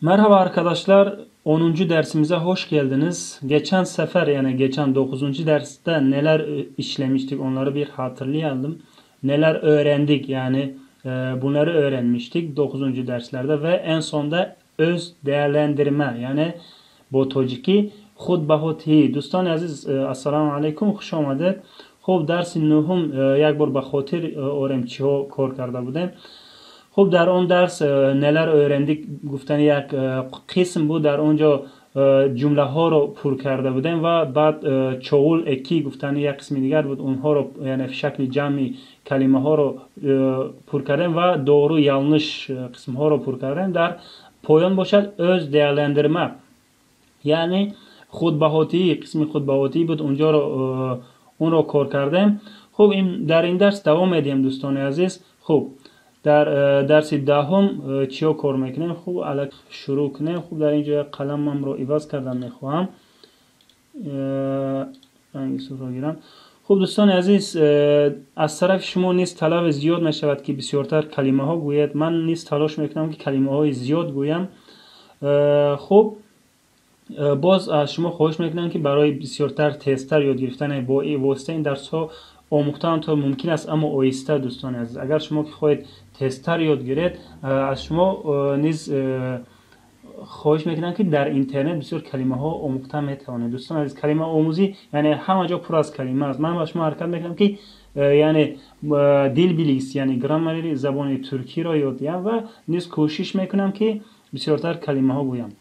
Merhaba arkadaşlar, 10. Dersimize hoş geldiniz. Geçen sefer, yani geçen 9. Derste neler işlemiştik, onları bir hatırlayalım. Neler öğrendik, yani bunları öğrenmiştik 9. Derslerde ve en sonda öz değerlendirme, yani бо тоҷикӣ худбаҳотӣ. Дӯстони азиз, ассалому алайкум, хуш омадед. Хуб, дарси нуҳум як бор ба хотир орем, чиҳо кор карда будем. Хуб, дар он дарс neler öğrendik гуфтани як қисм буд. Дар он ҷо ҷумлаҳоро пур карда будем ва баъд çoğul eki гуфтани як қисми дигар буд. Онҳоро, яъне шакли ҷамъи калимаҳоро пур кардем ва doğru yanlış қисмҳоро пур кардем. Дар поён бошад öz değerlendirme, яъне худбаҳотӣ, қисми худбаҳотӣ буд. Унҷоро онро кор кардем. Хуб, дар ин дарс давом медиҳем, дӯстони азиз. Хуб, дар дарси даҳум чиҳо кор мекунем? Хуб, алак шурӯъ кунем. Хуб, дар ин ҷо як қаламамро иваз кардан мехоҳам, ранги сурхро гирам. Хуб, дӯстони азиз, аз тарафи шумо низ талаби зиёд мешавад, ки бисёртар калимаҳо гӯяд. Ман низ талош мекунам, ки калимаҳои зиёд гӯям. Хуб, боз аз шумо хоҳиш мекунам, ки барои бисёртар, тезтар ёд гирифтани бо воситаи ин дарсҳо омӯхтан то мумкин аст, аммо оҳиста. Дӯстони азиз, агар шумо ки хоҳед тезтар ёд гиред, аз шумо низ хоҳиш мекунам, ки дар интернет бисёр калимаҳо омӯхта метавонед. Дӯстони азиз, калимаомӯзӣ, яъне ҳама ҷо пур аз калима аст. Ман ба шумо ҳаракат мекунам, ки яъне dil bilgisi, яъне граммари забони туркиро ёд диҳам ва низ кӯшиш мекунам, ки бисёртар калимаҳо гӯям.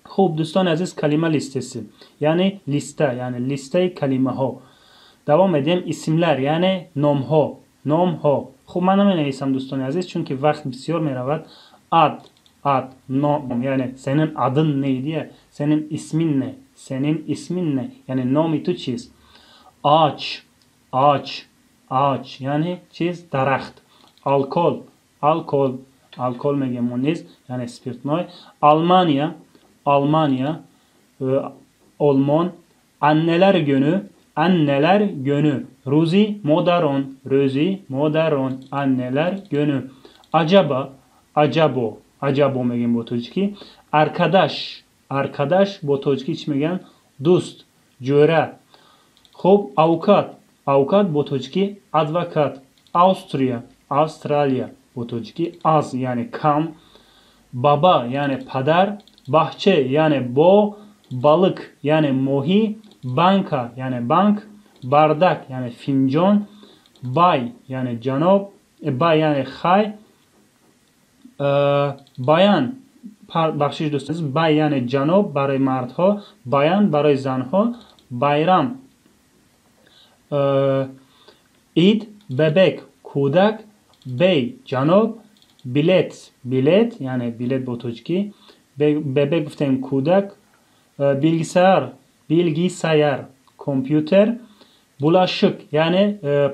Хуб, дӯстони азиз, kelime listesi, яъне листа, яъне листаи калимаҳо. Давом медиҳем. İsimler, яъне номҳо, номҳо. Хуб, ман наменависам, дӯстони азиз, чунки вақт бисёр меравад. Ad, ad, ном, яъне senin adın neydi, senin ismin ne, senin ismin ne, яъне номи ту чист? Ağaç, ağaç, ağaç, яъне чиз? Дарахт. Alkol, alkol, алкогол мегӯем мо низ, яъне спиртной. Almanya, Almanya, Олмон. Anneler günü, anneler günü, рӯзи модарон, рӯзи модарон, anneler günü. Acaba, acaba, acaba мегӯем бо тоҷикӣ. Arkadaş, arkadaş бо тоҷикӣ чӣ мегӯянд? Дӯст, ҷӯра. Хуб, avukat, avukat бо тоҷикӣ адвокат. Avusturya, Австралия бо тоҷикӣ аз, яъне кам. Baba, яъне падар. Bahçe, яъне боғ. Balık, яъне моҳӣ. Banka, яъне банк. Bardak, яъне финҷон. Bay, яъне ҷаноб, bay, яъне хай. Bayan, бахшиш, дӯст, bey, яъне ҷаноб барои мардҳо, bayan барои занҳо. Bayram, ид. Bebek, кӯдак. Bey, ҷаноб. Bilet, билет, яъне билет бо тоҷикӣ. Bebek гуфтем, кӯдак. Bilgisayar, bilgisayar, компютер. Bulaşık, яъне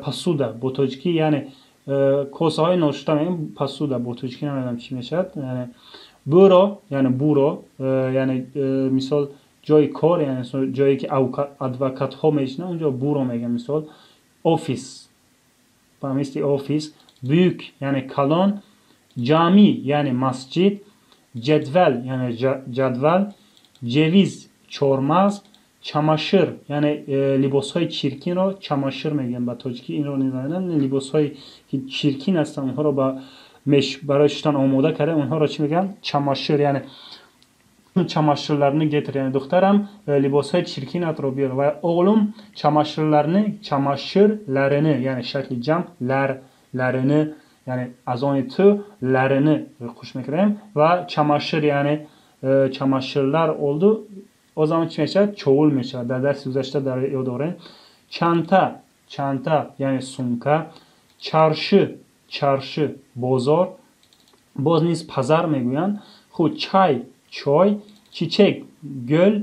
посуда бо тоҷикӣ, яъне косаҳои ношуста мегӯем посуда бо тоҷикӣ, намедонам чӣ мешавад. Büro, яъне büro, яъне мисол ҷои кор, яъне ҷое ки адвокатҳо мешинанд, онҷо büro мегӯям. Мисол офис, ба мисли офис. Büyük, яъне калон. Cami, яъне масҷид. Cedvel, яъне ҷадвал. Ceviz, чормағз. Çamaşır, яъне либосҳои чиркинро çamaşır мегӯям ба тоҷикӣ, инро намедонам. Либосҳое ки чиркин ҳастанд, онҳоро ба барои шуштан омода карда, онҳоро чӣ мегӯянд? Çamaşır, яъне çamaşırlarını getir, яъне духтарам, либосҳои чиркинатро биёр. Ва oğlum, çamaşırlarını, çamaşırlarını, яъне шакли ҷамъ lar, larını, яъне аз они ту larını хуш мекунем ва çamaşır, яъне çamaşırlar oldu. О замон чӣ мешавад? Çoğul мешавад. Дар дарси гузашта дар ёд дорем. Çanta, çanta, яъне сумка. Çarşı, çarşı, бозор, боз низ пазар мегӯянд. Хуб, çay, чой. Çiçek, гул.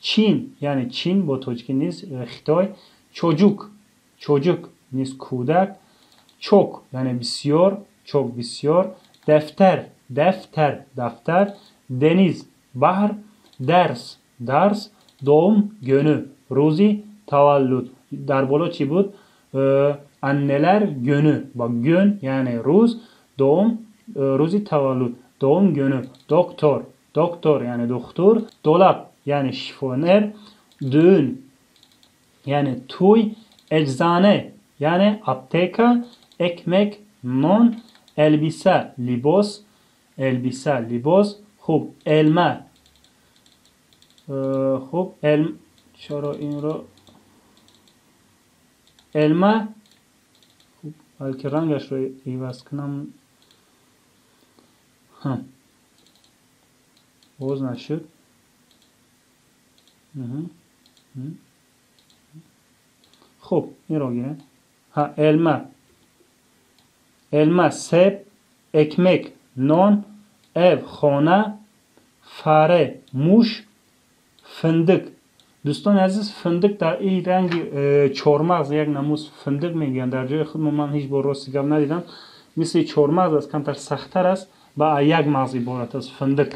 Çin, яъне Чин бо тоҷикӣ низ Хитой. Çocuk, çocuk низ кӯдак. Çok, яъне бисёр, çok, бисёр. Defter, defter, дафтар. Deniz, баҳр. Ders, дарс. Doğum günü, рӯзи таваллуд. Дар боло чӣ буд? Anneler günü, ба gün, яъне рӯз, doğum, рӯзи таваллуд, doğum günü. Doktor. Doktor яъне духтур, dolap яъне шифонер, düğün яъне тӯй, eczane яъне аптека, ekmek нон, elbise либос, elbise либос. Хуб, elma. Хуб, чаро инро elma, хуб, балки рангашро иваз кунам. Боз нашуд. Хуб, инро гирем. Elma, elma себ, ekmek нон, ev хона, fare муш, fındık. Дӯстони азиз, финдиқ дар ин ранги чормағз, як намуз финдиқ мегӯянд. Дар ҷои худ ман ҳеҷ бор рости гап надидам. Мисли чормағз аст, камтар сахттар аст ва як мағз иборат аст. Финдиқ,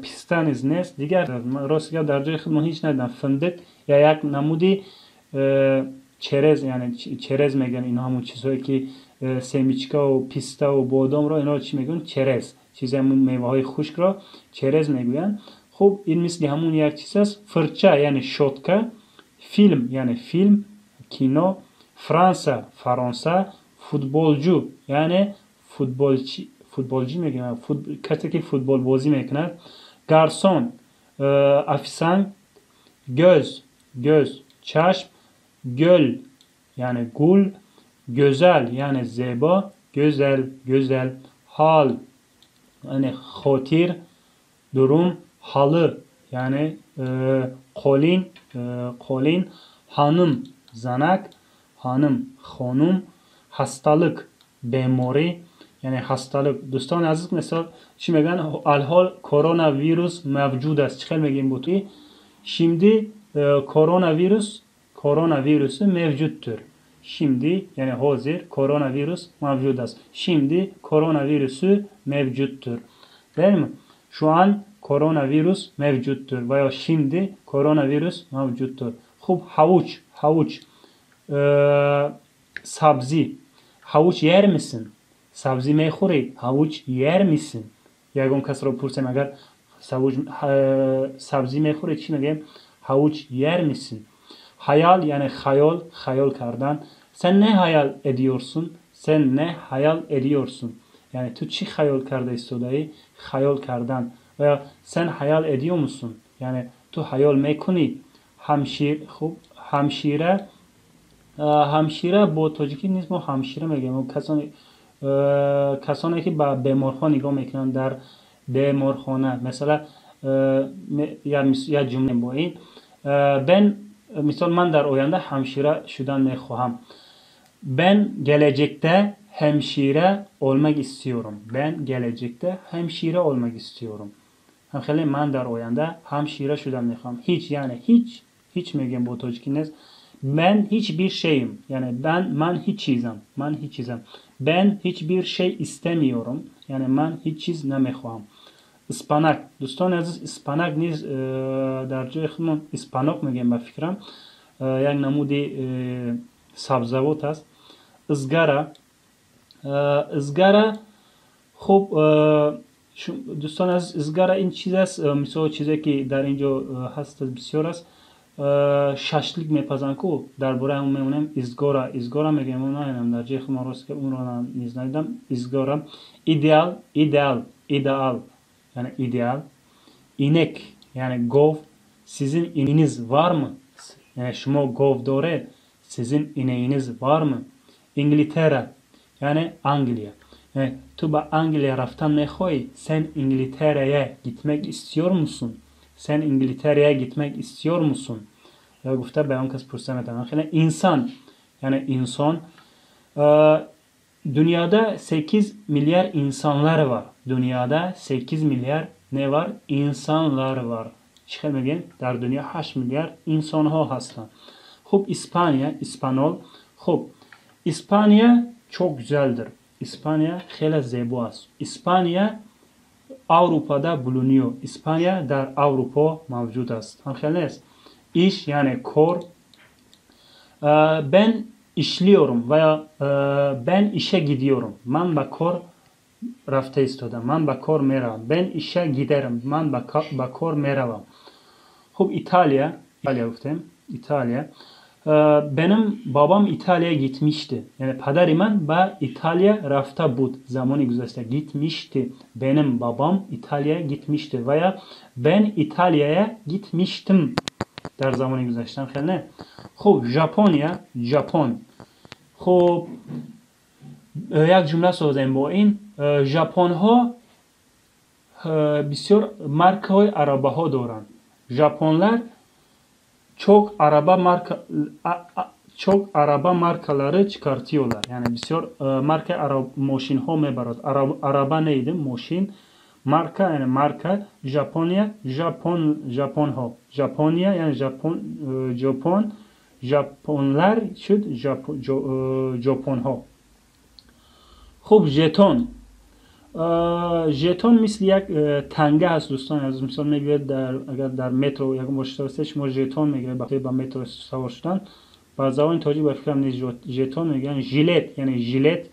писта низ нест. Дигар, рости гап, дар ҷои худ ман ҳеҷ надидам. Финдиқ я як намуди çerez, яъне çerez мегӯянд. Ино ҳамон чизҳое ки семечкаву пиставу бодомро, инро чӣ мегӯянд? Çerez. Чизе, ҳамун меваҳои хушкро çerez мегӯянд. Хуб, ин мисли ҳамун як чиз аст. Fırça яъне щётка, film яъне филм, кино, Fransa Фаронса, futbolcu яъне футболчи, футболҷӣ мегӯянд, касе ки футболбозӣ мекунад, garson официант, göz, göz чашм, göl яъне гул, güzel яъне зебо, güzel, güzel, hal яъне хотир, durum, halı яъне қолин, қолин, hanım занак, hanım хонум, hastalık беморӣ, яъне hastalık. Дӯстони азиз, мисол чӣ мегӯянд? Алҳол коронавирус мавҷуд аст. Чӣ хел мегӯем бутӣ? Şimdi koronavirüs, koronavirüsü mevcuttur. Şimdi яъне ҳозир, koronavirüs мавҷуд аст. Şimdi koronavirüsü mevcuttur. Değil mi? Şu an koronavirüs mevcuttur ва ё şimdi koronavirüs mevcuttur. Хуб, havuç, havuç, сабзӣ. Havuç yer misin? Сабзӣ мехӯрӣ? Havuç yer misin? Ягон касро пурсем, агар сабзӣ мехӯрӣ, чӣ мегӯем? Havuç yer misin? Hayal яъне хаёл, хаёл кардан. Sen ne hayal ediyorsun? Sen ne hayal ediyorsun? Яъне ту чӣ хаёл карда истодаӣ? Хаёл кардан. Ва ё sen hayal ediyor musun? Яъне ту хаёл мекунӣ? Hemşire, хуб, hemşire, hemşire бо тоҷикӣ низ мо ҳамшира мегӯем. Касоне ки ба беморҳо нигоҳ мекунанд дар беморхона. Масала, як ҷумла бо ин ben, мисол, ман дар оянда ҳамшира шудан мехоҳам. Ben gelecekte hemşire olmak istiyorum. Ben gelecekte hemşire olmak istiyorum. Хеле, ман дар оянда ҳамшира шудан мехоҳам. Hiç яъне ҳеҷ, ҳеҷ мегӯем бо тоҷикӣ нест. Ben hiçbir şeyim, яъне ben, ман ҳеҷ чизам, ман ҳеҷ чизам. Ben hiçbir şey istemiyorum, яъне ман ҳеҷ чиз намехоҳам. Ispanak. Дӯстони азиз, ıspanak низ дар ҷои худмон испанок мегӯем, ба фикрам, як намуди сабзавот аст. Ызгара, ызгара. Хуб, дӯстони азиз, ызгара ин чиз аст, мисол, чизе ки дар ин ҷо ҳаст, бисёр аст. Шашлик мепазанд ку, дар бораи ҳамон мемонем. Ызгора, ызгора мегӯем, намедонам, дар ҷои худмон рост онро низ надидам. Ызгора. Ideal, ideal, ideal яъне идеал. Inek яъне гов. Sizin ineğiniz var mı? Яъне шумо гов доред? Sizin ineğiniz var mı? İngiltere яъне Англия. Ту ба Англия рафтан мехоҳӣ? Sen İngiltere'ye gitmek istiyor musun? Sen İngiltere'ye gitmek istiyor musun? Гуфта ба он кас пурса метавонам. Хеле, insan яъне инсон. Dünyada 8 milyar insanlar var. Dünyada 8 milyar ne var? İnsanlar var. Чӣ хел мегӯем? Дар дунё 8 миллиард инсонҳо ҳастанд. Хуб, Испания, İspanyol. Хуб, İspanya çok güzeldir. Испания хеле зебо аст. İspanya Avrupa'da bulunuyor. Испания дар Аврупо мавҷуд аст. Ҳам хеле нест? Iş яъне кор. Ben işliyorum ва ё ben işe gidiyorum. Ман ба кор рафта истодам, ман ба кор меравам. Ben işe giderim, ман ба кор меравам. Хуб, Италия, Италия гуфтем, Италия. Benim babam İtalya'ya gitmişti. Яъне падари ман ба Италия рафта буд. Замони гузашта gitmişti. Benim babam İtalya'ya gitmişti ва я ben İtalya'ya gitmiştim дар замони гузаштан, хел не? Хуб, Жапония, Жапон. Хуб, як ҷумла созем бо ин. Жапонҳо бисёр маркаҳои арабаҳо доранд. Japonlar çok araba marka çok araba markaları çıkartıyorlar. Яъне бисёр маркаи мошинҳо мебарад. Араба неидим, мошин. Марка, яъне марка. Жапония, Жапон, жапонҳо. Жапония, яъне Жапон, Жапон, Japonlar шуд ҷопонҳо. Хуб, жетон. Жетон мисли як танга ҳаст, дӯстон азиз. Мисол, мегӯяд, агар дар метро ягон бор шуда бошед, шумо жетон мегиред ба метро савор шудан. Ба забони тоҷик, ба фикрам, низ жетон мегӯянд. Жилет, яъне жилет,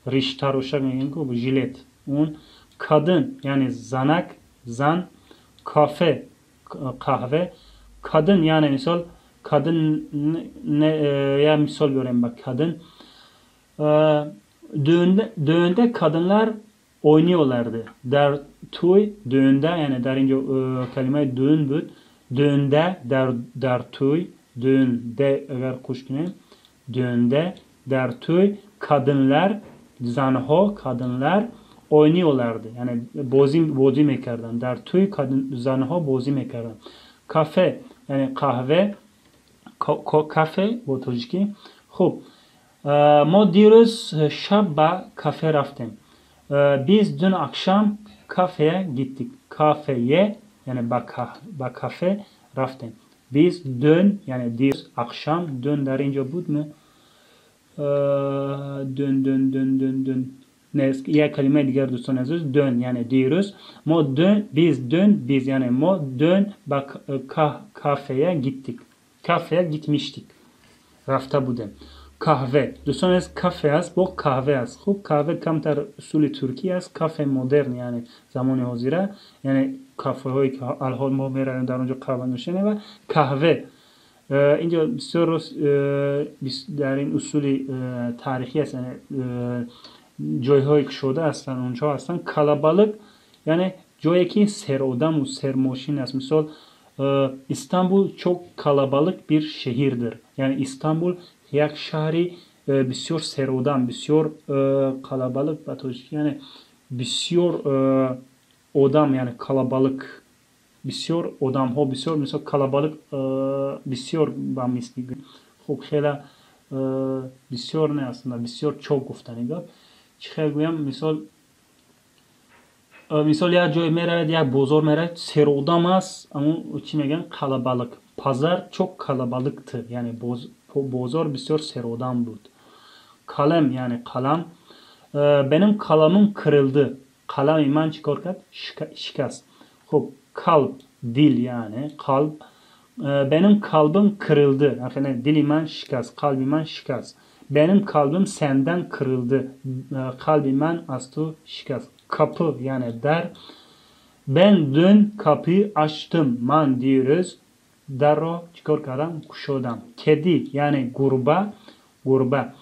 риштарошак мегӯянд ку, жилет он. Kadın, яъне занак, зан. Kafe, қаҳве. Kadın, яъне мисол kadın, я мисол биёрем ба kadın. Düğünde kadınlar oynuyorlardı. Дар тӯй, düğünde, яъне дар инҷо калимаи düğün буд. Düğünde, дар тӯй, düğünde агар қуш кунем, düğünde, дар тӯй, kadınlar, занҳо, kadınlar oynuyorlardı, яъне бозӣ мекарданд. Дар тӯй занҳо бозӣ мекарданд. Kafe, яъне қаҳве, кафе бо тоҷикӣ. Хуб, мо дирӯз шаб ба кафе рафтем. Biz dün akşam kafeye gittik. Kafeye, яъне ба кафе рафтем. Biz dün, яъне дирӯз, akşam, dün дар инҷо буд мо? Dün, dün, dün, dün, dün не, як калимаи дигар, дӯстони азиз. Dün, яъне дирӯз. Мо dün, biz dün, biz, яъне мо, dün ба kafeye gittik, kafeye gitmiştik, рафта будем. Kahve, дӯстони азиз, кафе аст, бо kahve аст. Хуб, kahve камтар усули туркӣ аст, кафе модерн, яъне замони ҳозира, яъне кафеҳое ки алҳол мо меравем, дар он ҷо қаҳва нӯшем. Ва kahve инҷо бисёр рост дар ин усули таърихӣ аст, яъне ҷойҳое кушода ҳастанд, онҷо ҳастанд. Kalabalık, яъне ҷое ки серодаму сермошин аст. Мисол, İstanbul çok kalabalık bir şehirdir, яъне Истанбул як шаҳри бисёр серодам, бисёр kalabalık ба тоҷикӣ, яъне бисёр одам, яъне kalabalık, бисёр одамҳо, бисёр. Мисол, kalabalık бисёр ба мисли, хуб, хела бисёр не аст, бисёр чок гуфтани гап. Чӣ хел гӯям? Мисол, як ҷое меравед, як бозор меравед, серодам аст, аммо чӣ мегӯянд? Kalabalık. Pazar çok kalabalıktı, яъне бозор бисёр серодам буд. Kalem, яъне қалам. Benim kalemim kırıldı, қалами ман чӣ кор кард? Шикаст. Хуб, kalp, дил, яъне қалб. Benim kalbim kırıldı, дили ман шикаст, қалби ман шикаст. Benim kalbim senden kırıldı, қалби ман аз ту шикаст. Kapı, яъне дар. Ben dün kapıyı açtım, ман дирӯз дарро чӣ кор кардам? Кушодам. Kedi, яъне гурба, гурба.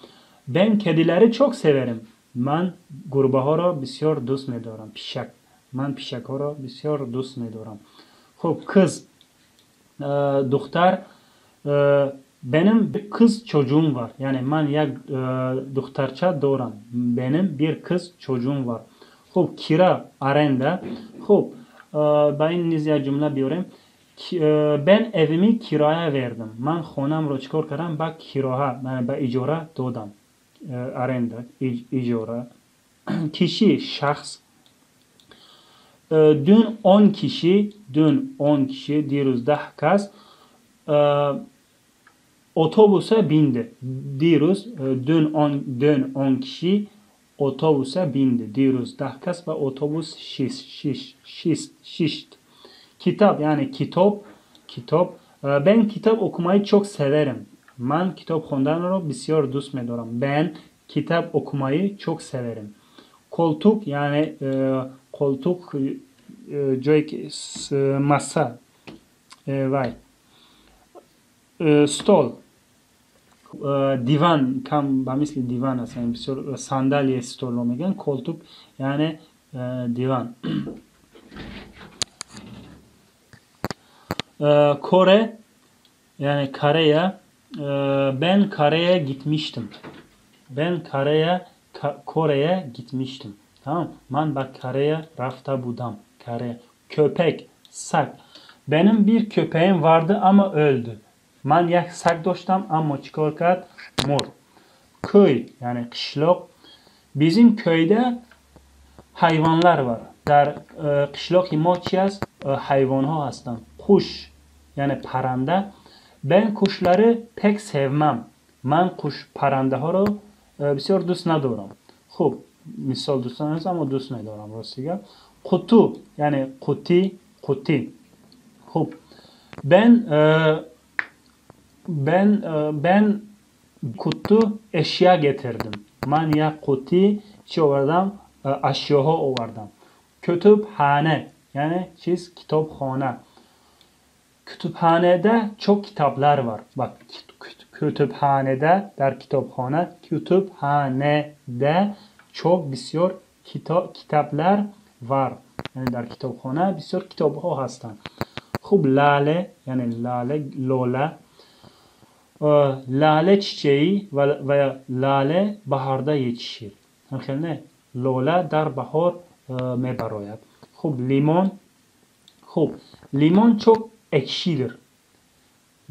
Ben kedileri çok severim, ман гурбаҳоро бисёр дӯст медорам. Пишак, ман пишакҳоро бисёр дӯст медорам. Хуб, kız, духтар. Benim kız çocuğum var, яъне ман як духтарча дорам. Benim bir kız çocuğum var. Хуб, kira, аренда. Хуб, ба ин низ як ҷумла биёрем. Ben evimi kiraya verdim, ман хонамро чӣ кор кардам? Ба кироҳа, ба иҷора додам. Аренда, иҷора. Kişi, шахс. Dün 10 kişi, dün 10 kişi, дирӯз 10 кас, otobüse bindi. Дирӯз, dün 10 kişi otobüse bindi, дирӯз 10 кас ба отобус шишт. Kitap, яъне китоб, китоб. Ben kitap okumayı çok severim, ман китоб хонданро бисёр дӯст медорам. Ben kitap okumayı çok severim. Koltuk яъне koltuk ҷое ки masa вай стол диван кам ба мисли диван аст, яъне бисёр сандалия столро мегӯянд, koltuk яъне диван. Kore яъне Корея. Ben Kore'ye gitmiştim. Ben Kore'ye gitmiştim. Tamam. Ман ба Корея рафта будам. Корея. Köpek, саг. Benim bir köpeğim vardı ama öldü. Ман як саг доштам, аммо чӣ кор кард? Мурд. Köy, яъне қишлоқ. Bizim köyde hayvanlar var. Дар қишлоқи мо чи аст? Ҳайвонҳо ҳастанд. Quш, яъне парранда. Ben kuşları pek sevmem. Ман қуш паррандаҳоро бисёр дӯст надорам. Хуб, мисол дӯст надорам, аммо дӯст медорам, рости гап. Qutu, яъне қутӣ, қутӣ. Хуб, ben kutu eşya getirdim. Ман як қутӣ чӣ овардам? Ашёҳо овардам. Kütüphane, яъне чиз? Китобхона. Kütüphanede çok kitaplar var. Bak, kütüphanede дар китобхона, kütüphanede çok бисёр kitaplar var. Яъне дар китобхона бисёр китобҳо ҳастанд. Хуб, lale, яъне lale, лола. Lale çiçeği ва lale baharda yetişir. Хел не? Лола дар баҳор мебарояд. Хуб, limon. Хуб, limon çok ekşidir.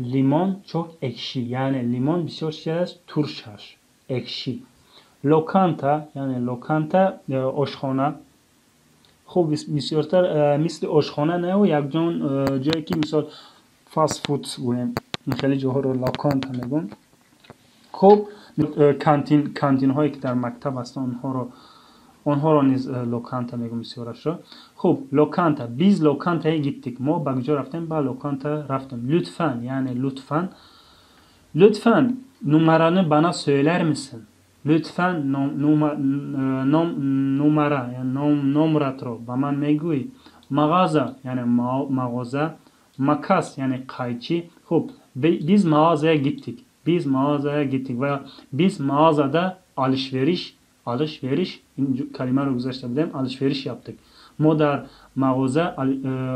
Limon çok ekşi. Яъне лимон бисёр чи аст? Турш аст. Ekşi. Lokanta, яъне lokanta ошхона. Хуб, бисёртар мисли ошхона не, якҷон ҷое ки мисол fast food гӯем, хеле ҷоҳоро lokanta мегӯем. Хуб, кантин, кантинҳое ки дар мактаб ҳастанд, онҳоро низ lokanta мегӯем бисёрашро. Хуб, lokanta. Biz lokantaya gittik. Мо ба куҷо рафтем? Ба lokanta рафтем. Lütfen, яъне лутфан. Lütfen numaranı bana söyler misin? Lütfen numara, номратро ба ман мегӯӣ? Mağaza, яъне мағоза. Makas, яъне қайчӣ. Хуб, biz mağazaya gittik. Biz mağazaya gittik ва biz mağazada alışveriş, alışveriş, ин калимаро гузашта будем, alışveriş yaptık. Мо дар мағоза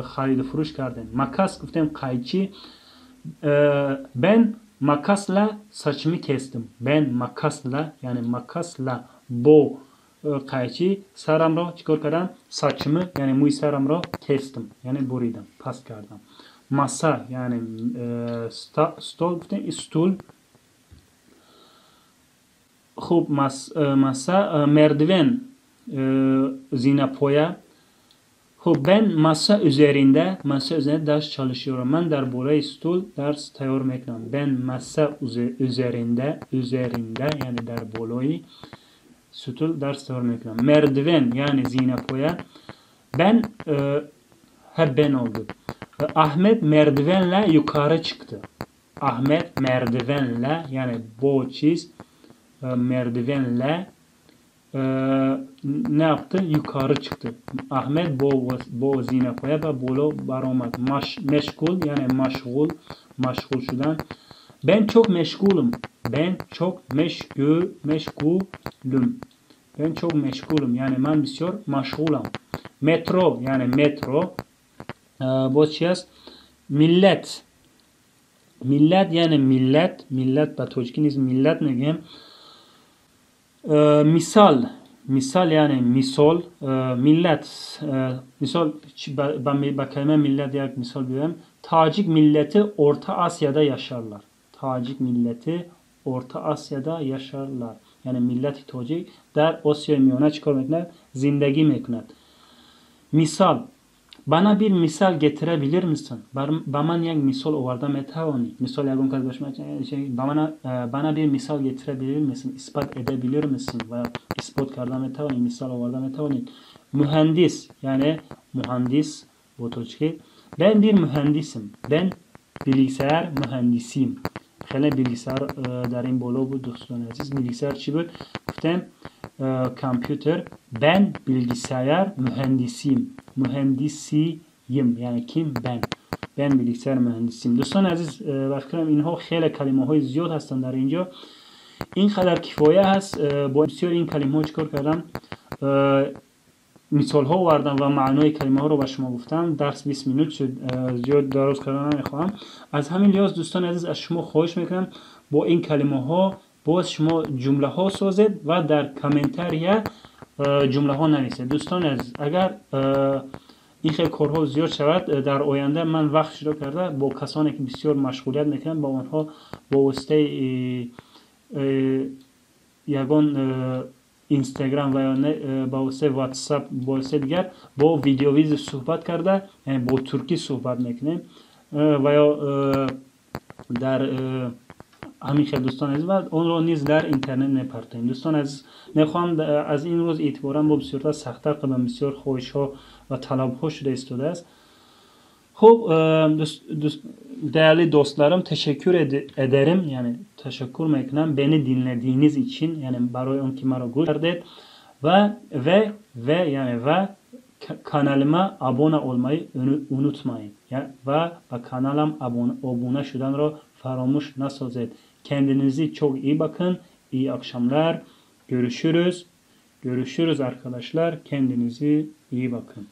хариду фурӯш кардем. Makas гуфтем қайчӣ. Ben makasla saçımı kestim. Ben makasla, яъне makasla бо қайчӣ сарамро чӣ кор кардам? Saçımı, яъне мӯи сарамро kestim, яъне буридам, паст кардам. Masa, яъне стол гуфтем, стул. Хуб, masa, merdiven, зинапоя. Хуб, ben masa üzerinde, masa üzerinde ders çalışıyorum. Ман дар болои стул дарс тайёр мекунам. Ben masa üzerinde, üzerinde, яъне дар болои стул дарс тайёр мекунам. Merdiven, яъне зинапоя. Ben hep ben oldu. Ahmet merdivenle yukarı çıktı. Ahmet merdivenle, яъне бо чиз merdivenle ne yaptı? Yukarı çıktı. Ahmet бо зинапоя ба боло баромад. Meşgul, яъне машғул, машғул шудан. Ben çok meşgulüm. Ben çok meşgulüm. Ben çok meşgulüm. Яъне ман бисёр машғулам. Metro, яъне метро. Боз чи аст? Millet. Millet, яъне миллат. Миллат ба тоҷикӣ низ миллат мегӯем. Мисал. Мисал, яъне мисол. Миллат. Мисол ба калимаи миллат як мисол биёрем. Tacik milleti Orta Asya'da yaşarlar. Tacik milleti Orta Asya'da yaşarlar. Яъне миллати тоҷик дар Осиёи Миёна чӣ кор мекунад? Зиндагӣ мекунад. Misal. Bana bir misal getirebilir misin? Ба ман як мисол оварда метавонӣ? Мисол ягон кас ба шумо bana bir misal getirebilir misin? Ispat edebilir misin? Ва исбот карда метавонӣ? Мисол оварда метавонӣ? Mühendis, яъне муҳандис бо тоҷикӣ. Ben bir mühendisim. Ben bilgisayar mühendisiyim. Хеле bilgisayar дар ин боло буд, дӯстони азиз. Bilgisayar чӣ буд? Гуфтем Компютер. Ben bilgisayar mühendisiyim. Mühendisiyim, яъне ким? Ben. Ben bilgisayar mühendisiyim. Дӯстони азиз, ба фикрам, инҳо хеле калимаҳои зиёд ҳастанд дар инҷо. Ин қадар кифоя ҳаст. Бо бисёри ин калимаҳо чӣ кор кардам? Мисолҳо овардам ва маънои калимаҳоро ба шумо гуфтам. Дарс 20 минут шуд, зиёд дароз карда намехоҳам. Аз ҳамин лиҳоз, дӯстони азиз, аз шумо хоҳиш мекунам, бо ин калимаҳо боз шумо ҷумлаҳо созед ва дар комментария ҷумлаҳо нависед. Дӯстони азиз, агар ин хел корҳо зиёд шавад, дар оянда ман вақт ҷудо карда, бо касоне ки бисёр машғулият мекунанд, ба онҳо бо воситаи ягон Инстаграм ва ё ба воситаи Ватсап, бо воситаи дигар бо видеовызов суҳбат карда, яъне бо туркӣ суҳбат мекунем ва ё дар ҳамин хел, дӯстони азиз, ва онро низ дар интернет мепартоем. Дӯстони азиз, мехоҳам аз ин рӯз эътиборан бо бисёртар сахттар қадам, бисёр хоҳишҳо ва талабҳо шуда истодааст. Хуб, değerli dostlarım, teşekkür ederim, yani teşekkür мекунам, beni dinlediğiniz için, яъне барои он ки маро гӯш кардед ва ve яъне ва kanalıma abone olmayı unutmayın ва ба каналам обуна шуданро фаромӯш насозед. Kendinize çok iyi bakın. İyi akşamlar. Görüşürüz. Görüşürüz arkadaşlar. Kendinize iyi bakın.